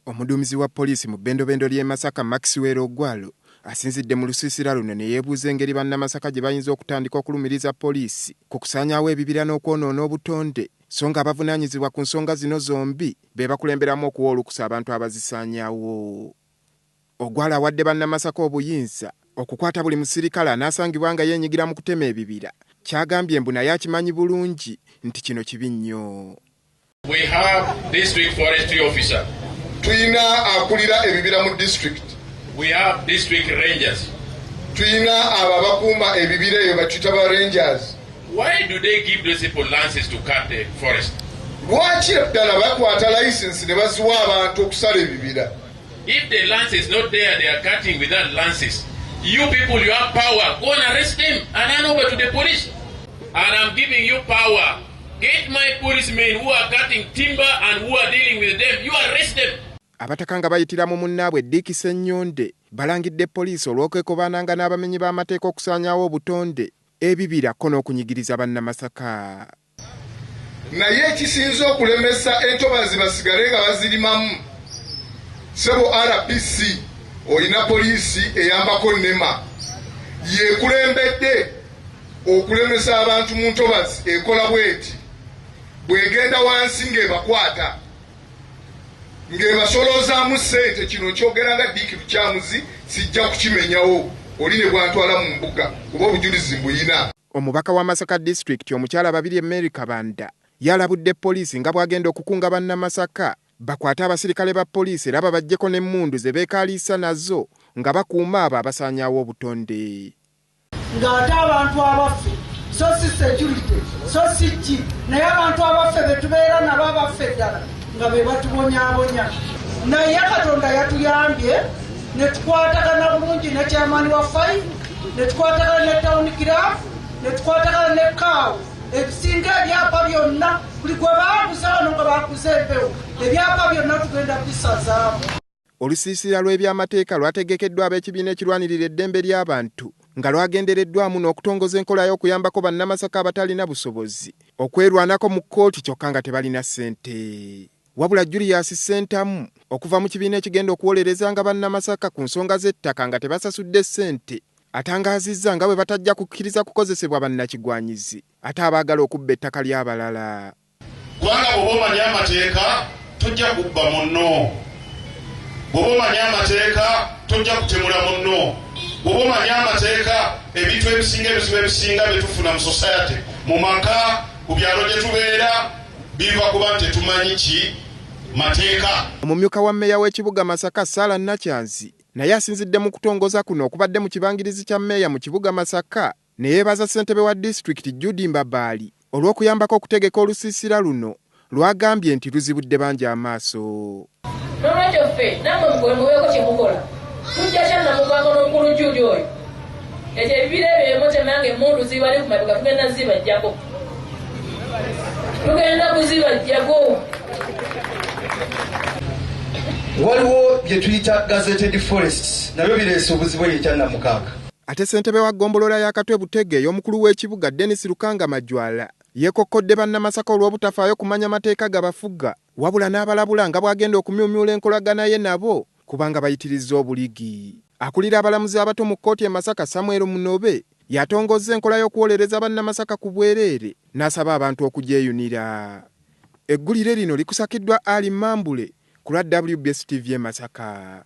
Omuduumizi wa poliisi mu bbendobendo ly'e Masaka, Maxwell Ogwalo, asinzidde mu lusiisira luno ne yeebuuza engeri bannamasaka gye bayinza okutandika okulumiriza poliisi ku kusaanyaawo ebibira n'okwonoona obutonde, so nga abavunaanyizibwa ku nsonga zino zombi be bakulemberamu okuwa olukusa abantu abazisaanyaawo. Ogwalo awadde bannamasaka obuyinza okukwata buli musirikale anaasangibwa nga yeenyigira mu kutema ebibira, ky'agambye mbu naye akimanyi bulungi nti kino kibi nnyo. We have district forestry officer. Tuyina akulira ebibira mu district. We have district rangers. Tuyina abo abakuuma ebibira eyo batuyita ba rangers. Why do they give those people licenses to cut the forest? Lwaki ddala bakwata license ne baziwa abantu okusala ebibira? If the license is not there, they are cutting without licenses. You people, you have power. Go and arrest them and hand over to the police. And I'm giving you power. Get my policemen who are cutting timber and who are dealing with them. You arrest them. Abataka nga bayitira mu munnaabwe Dick Ssennyonde balangidde poliisi olw'okwekobaananga n'abamenyi b'amateeka okusaanyaawo obutonde, ebibira ko n'okunyigiriza bannamasaka. Naye ekisinze okulemesa entobazi basigale nga bazirimamu, ssebo RPC olina poliisi eyambako NEMA yeekulembedde okulemesa abantu mu ntobazi. Ekola bweti, bw'egenda wansi ng'ebakwata ng'ebasoloozaamu ssente. Kino nkyogera nga Dick Lukyamuzi, sijja kukimenyawo oli ne bwantwala mu mbuga kuba obujulizi mbuyina. Omubaka wa Masaka disitulikiti omukyala Babirye Mary Kabanda yalabudde poliisi nga bw'agenda okukunga bannamasaka bakwate abasirikale ba poliisi era babaggyeko n'emmundu ze beekaaliisa nazo nga bakuuma abo abasaanyaawo obutonde. Ng'ate abantu abaffe, so si security, so si ki, naye abantu abaffe be tubeera nabo abaffe ddala nga be batubonyaabonya. Naye Katonda yatuyambye ne tukwatagana bulungi ne chairman wa 5, ne tukwatagana ne town clerk, ne tukwatagana ne CAO. Ebisinga ebyapa byonna buli gwe baaguza wano nga baguze empewo, ebyapa byonna tugenda kubisazaamu. Olusiisira lw'ebyamateeka lwategekeddwa ab'ekibiina ekirwanirira eddembe ly'abantu nga lwagendereddwamu n'okutongoza enkola y'okuyambako bannamasaka abatalina busobozi okwerwanako mu kkooti kyokka nga tebalina ssente. Wabula Julius Ssentamu okuva mu kibiina ekigenda okuwolerezanga bannamasaka ku nsonga z'ettaka nga tebasasudde ssente atangaazizza nga bwe batajja kukkiriza kukozesebwa bannakigwanyizi ate abaagala okubba ettaka ly'abalala. Kubanga bw'oba omanyi amateeka tojja kubba munno, bw'oba omanyi amateeka tojja kutemula munno, bw'oba omanyi amateeka ebintu ebisinga ebizibu ebisinga bye tufuna mu society, mu maka, ku byalo gye tubeera biva kuba nti tetumanyi ki mateeka. Omumyuka wa mmeeya w'ekibuga Masaka Sarah Nakyanzi naye asinzidde mu kutongoza kuno okubadde mu kibangirizi kya mmeeya mu kibuga Masaka ne yeebaza ssentebe wa disitulikiti Jude Mbabaali olw'okuyambako okutegeka olusiisira luno lwagambye nti luzibudde bangi amaaso. N'olwekyo ffe nammwe mukole mubeeko kye mukola. Tujja kyannamugambo n'omukulu Jude oyo. Ekyo ebibira ebyo emutemanga emmundu zibali ku mabega tugenda zibajjako. Tugenda kuzibajjako. Waliwo bye tuyita gazetted forests nabyo bireese obuzibu eyo ekyannamukaaga. Ate ssentebe wa ggombolola ya Katwe Butege ey'omukulu w'ekibuga Denis Lukanga Majwala yeekokkodde bannamasaka olw'obutafaayo kumanya mateeka gabafuga wabula n'abalabula nga bw'agenda okumyumyula enkolagana ye nabo kubanga bayitirizza obuligi. Akulira abalamuzi abato mu kkooti e Masaka Samuel Munobe yatongozza enkola y'okuwolereza bannamasaka ku bwereere n'asaba abantu okugyeyunira. Eggulire lino likusakiddwa Ali Mambule ku lwa WBS TV e Masaka.